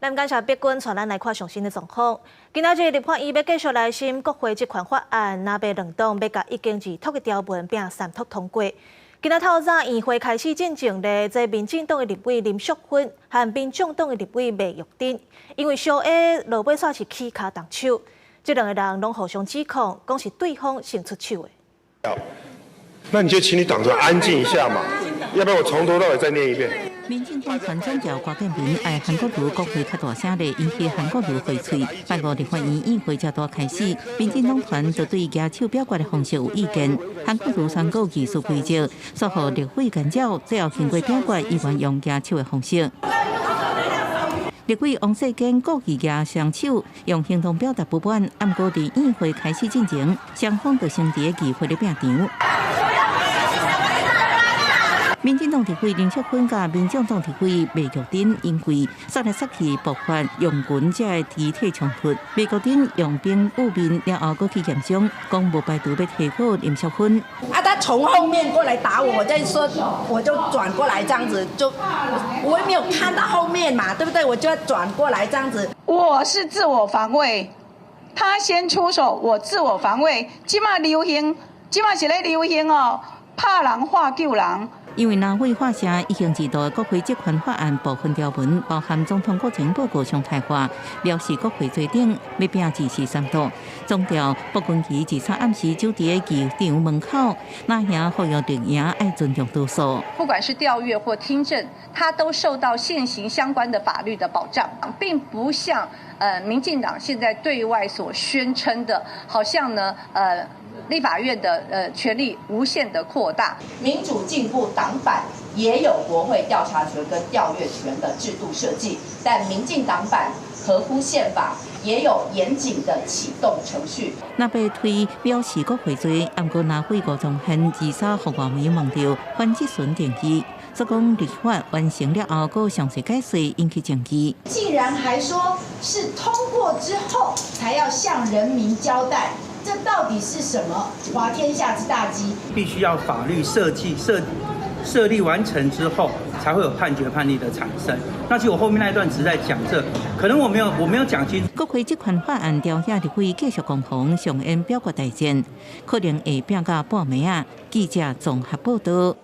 咱感謝碧君帶咱來看上新的狀況。今仔日立法院欲繼續來審國會職權法案，若欲兩黨欲共一經二讀的條文併三讀通過。今仔透早院會開始進前咧，這民進黨的立委林淑芬和民眾黨的立委麥玉珍，因為相下落尾煞是起跤動手，這兩個人攏互相指控，講是對方先出手的。那你就請你黨團安靜一下嘛，要不然我從頭到尾再念一遍。民進黨團總召郭建民愛韓國瑜國會較大聲咧，引起韓國瑜回喙。拜五立法院院會才拄開始，民進黨團就對舉手表決的方式有意見。韓國瑜宣告議事規則，煞予立委干擾，最後經過表決，依然用舉手的方式。立委王世堅故意舉雙手，用行動表達不滿。毋過佇院會開始進前，雙方就先佇議會咧拚場。民進黨立委林淑芬佮民眾黨立委麥玉珍因為殺來殺去爆發用拳這个肢體衝突，麥玉珍用兵捂面了後，閣去驗傷，講無排除欲提告林淑芬。啊！他從後面過來打我，我就說我就轉過來這樣子，就我也沒有看到後面嘛，對不對？我就要轉過來這樣子。我是自我防衛，他先出手，我自我防衛。這馬流行，這馬是咧流行哦，拍人化救人。因為藍委發聲一經二讀國會職權法案部分條文，包含總統國情報告常態化，藐視國會做頂，欲拚字是三讀。總召傅崑萁二三暗時就佇議場門口，那兄呼籲綠營愛尊重多數。不管是調閱或聽證，它都受到現行相關的法律的保障，並不像民進黨現在對外所宣稱的，好像呢立法院的權力無限的擴大。民主進步黨版也有國會調查權跟調閱權的制度設計，但民進黨版合乎憲法，也有嚴謹的啟動程序。若欲推藐視國會罪，毋過藍委吳宗憲二三予外媒問著反質詢定義，說講立法完成了後，閣詳細解說引起爭議。竟然還說是通過之後才要向人民交代。這到底是什麼？滑天下之大稽。必須要法律設計設立完成之後，才會有判決判例的產生。那其實我後面那一段只是在講這，可能我沒有講清楚。國會職權法案朝野立委繼續攻防，上演表決大戰，可能會變到半暝仔。記者綜合報道。